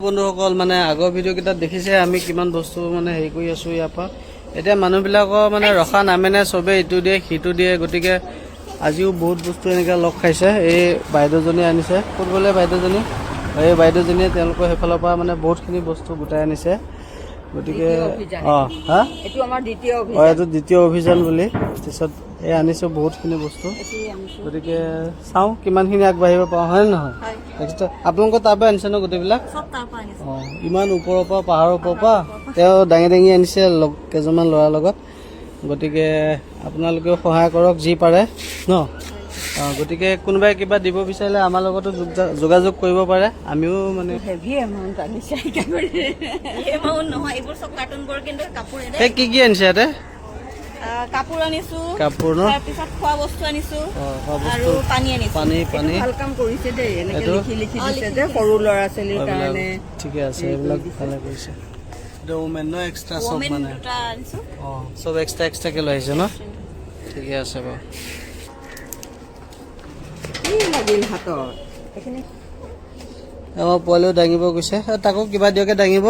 বন্ধুসকল, মানে আগৰ ভিডিঅ' কেইটাত দেখিছে আমি কিমান বস্তু মানে হেৰি কৰি আছো ইয়াৰ পৰা। এতিয়া মানুহবিলাকৰ মানে ৰখা নামে নাই, চবেই ইটো দিয়ে সিটো দিয়ে। গতিকে আজিও বহুত বস্তু এনেকৈ লগ খাইছে। এই বাইদেউজনীয়ে আনিছে। ক'ত গ'লে বাইদেউজনী? এই বাইদেউজনীয়ে তেওঁলোকৰ সেইফালৰ পৰা মানে বহুতখিনি বস্তু গোটাই আনিছে। গতিকে দ্বিতীয় অভিযান। অঁ, হা। এইটো আমাৰ দ্বিতীয় অভিযান। এইটো দ্বিতীয় অভিযান বুলি। তাৰপিছত এই আনিছোঁ বহুতখিনি বস্তু। গতিকে চাওঁ কিমানখিনি আগবাঢ়িব পাৰোঁ, হয় নে নহয়? তাৰপিছত আপোনালোকৰ তাৰ পৰা আনিছে ন গোটেইবিলাক? চব তাৰ পৰা আনিছে। অঁ, ইমান ওপৰৰ পৰা, পাহাৰৰ ওপৰৰ পৰা তেওঁ দাঙি দাঙি আনিছে লগ কেইজনমান ল'ৰাৰ লগত। গতিকে আপোনালোকেও সহায় কৰক যি পাৰে ন। অঁ, গতিকে কোনোবাই কিবা দিব বিচাৰিলে আমাৰ লগতো যোগাযোগ কৰিব পাৰে। আমিও মানে হেভি এমাউণ্ট আনিছে একেবাৰে। এমাউণ্ট নহয়, এইবোৰ চব কাৰ্টুনবোৰ কিন্তু কাপোৰে দেই। এই কি কি আনিছে ইয়াতে? কাপোৰ আনিছো। কাপোৰ ন? তাৰপিছত খোৱা বস্তু আনিছো। অঁ, খোৱা আৰু বস্তু। পানী আনিছো। পানী, পানী। ভাল কাম কৰিছে দেই, এনেকে এইটো? লিখি লিখি অ, দিছে লিখি যে লিখি। সৰু ল'ৰা ছোৱালীৰ এইবিলাক কাৰণে। ঠিকে আছে, এইবিলাক ভালে কৰিছে। এইটো ওমেন ন, এক্সট্ৰা চব। ওমেন মানে দুটা আনিছো। অঁ, চব এক্সট্ৰা এক্সট্ৰাকে লৈ আহিছে ন? ঠিকে আছে বাৰু। কি লাগিল হাতত এইখিনি? আমাৰ পোৱালিও দাঙিব গৈছে। এ, তাকো কিবা দিয়কে দাঙিব।